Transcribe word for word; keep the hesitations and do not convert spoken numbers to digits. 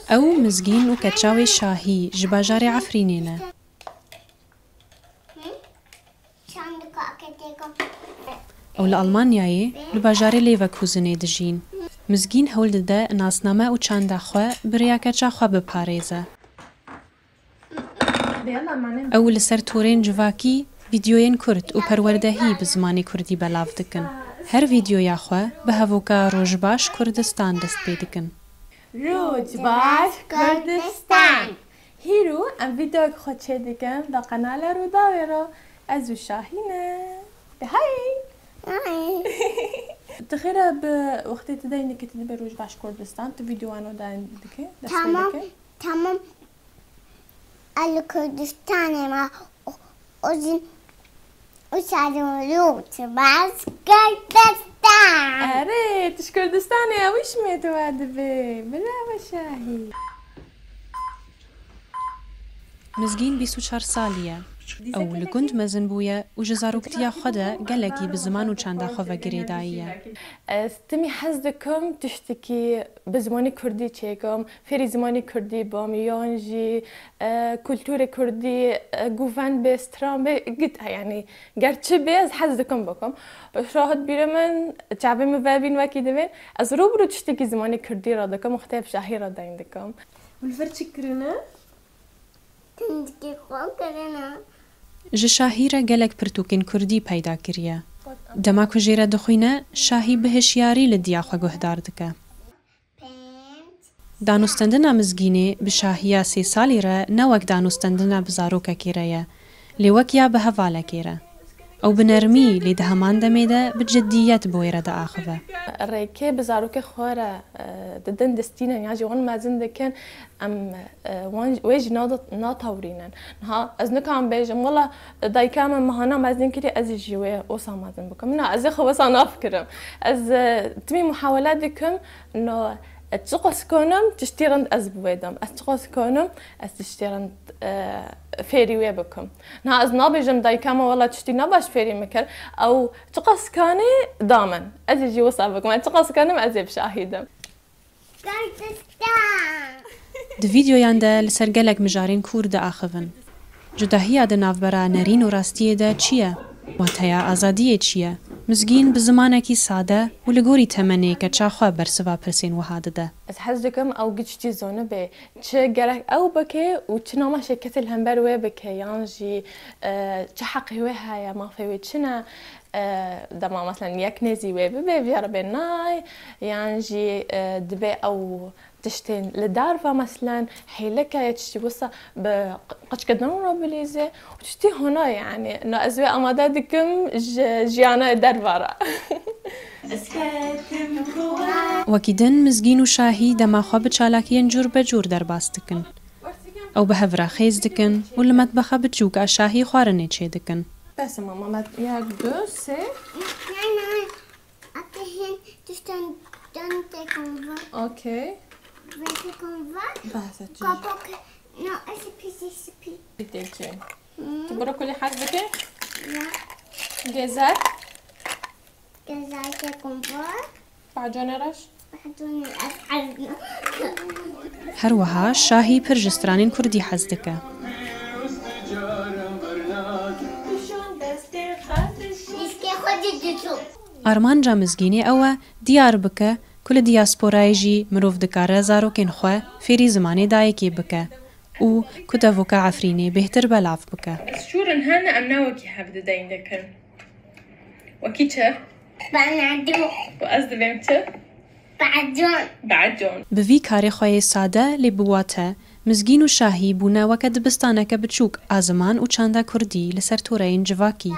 Ew Mizgîn û keça wê Şahî ji bajarê Efrînê ne. Ew li Almanyayê, li bajarê Leverkusenê dijîn. Mizgîn hewl dide nasname û çanda xwe bi rêya keça xwe biparêze. Ew li ser torên civakî vîdyoyên kurd û perwerdehî bi zimanê kurdî belav dikin. Her vîdyoya xwe bi hevoka Rojbaş Kurdistan dest pê dikin. Rojbaş Kurdistan. Hîro em vîdeoyek xwe çêdikin da qenala Rûdawê re. Ez û Şahî ne. De hayê. Hayê. Tu xêra bi wextê tu deynikî tu dibe Rojbaş Kurdistan, tu vîdeoyan o dayîn dike, dest pê Tamam, dike? Tamam. Li Kurdistanê me o, o jin, o şarî Rojbaş Kurdistan. Erê, tu ji Kurdistanê ye, wî ji me tu we dibê. Bila be Şahî. Mizgîn bîst û çar salî ye. Ew li gund mezin bûye û ji zaroktiya xwe de gelekî bi ziman û çanda xwe ve girêdayî ye. Ez timî hez dikim tiştekî bi zimanê kurdî çêkim, fêrî zimanê kurdî bim, yan jî, e, kulturê kurdî, e, guven bê, stran bê, git, yanî ger çi bê ez hez dikim bikim. Piştre hat bîrê min, çavê min vebîn wekî divên, ez rû bi rû tiştekî zimanê kurdî re dikim û xitê bi Şahî re deyn dikim. Hûn li vir çi kirine? Tindikê xwe kirine. Ji Şahî re gelek pirtûkên kurdî peyda kiriye. Dema ku jê re dixwîne, Şahî bi hişyarî li diya xwe guhdar dike. Danûstendina Mizgînê bi Şahiya sê salî re ne wek danûstendina bi zarokekê re ye, lê wek ya bi hevalekê re. Ew bi nermî, lê di heman demê de bi ciddiyet bi wê re diaxive. Rêkê bi zarokê xwe re, e, didin distînin ya jî wan mezin dikin, em, e, wan, wê jî nada-, natewrînin. Niha ez nikarim bêjim, wela dayika min mehana mezin kirî, ez jî wê wisa mezin bikim. Na, ez ê xwe wisa nafikirim. Ez, e, timî muhawele dikim, no, ez çiqas kanim tiştî rind ez bi wê dim. Ez çiqas kanim ez tiştê rind, e, fêrî wê bikim. Niha ez nabêjim dayika min wela tiştî ne baş fêrî min kir. Ew çiqas kanî da min. Ez ê jî wisa bikim. Ez çiqas kanim ez ê bi Şahî dim. Kurdistan. Di vîdeoyan de li ser gelek mijarên kûr diaxivin. Cudahiya di navbera nerîn û rastiyê de çi ye? Wateya azadiyê çi ye? Mizgîn bi zimanekî sade û li gorî temenê keça xwe bersiva pirsên wiha dide. Ez hez dikim ew giç çî zonibê. Çi gerek ew bike û çi nama şirketê li hember wê bike, yan jî, e, çi heqê wê heye, mafê wê çi ne, e, dema, meselen, yek nêzî wê bibe, vê re bê nay, yan jî, e, dibê ew tiştên li derve, meselen, hêlike ye, tiştî wisa bi q-, qiçkidin re bilîze û tiştî hona, yanî, no ez wê amade dikim ji jiyana derve re. Wekî din Mizgîn û Şahî dema xwe bi çalakiyên cûr be cûr derbas dikin. Ew bi hev re xêz dikin û li metbexa biçûk a Şahî xwarinê çêdikin. Bes e mama, met-, yek, du, sê. Nein, nein. Ate hin tiştan dan te konva. Okey. Ve te konva. Bes e çi? Kapak. No, ez pis, ez pis. Pidê çi? Hmm. Tu brokoli hez dike? Ya. Gezer? Gezer te konva. Paconê reş? Paconê reş. Her wiha Şahî pir ji stranên kurdî hez dike. Armanca Mizgînê ew e, diyar bike ku li diyasporayê jî mirov dikare zarokên xwe fêrî zimanê dayikê bike û ku devoka Efrînê bêhtir belav bike. Şûr in hene em ne wekî hev dideyn dikin. Wekî çi? Banadu. Û ez divêm çi? Bacon. Bacon. Bi vî karê xwe yê sade lê bi wate, Mizgîn û Şahî bûne weke dibistaneke biçûk a ziman û çanda kurdî li ser toreyên civakî.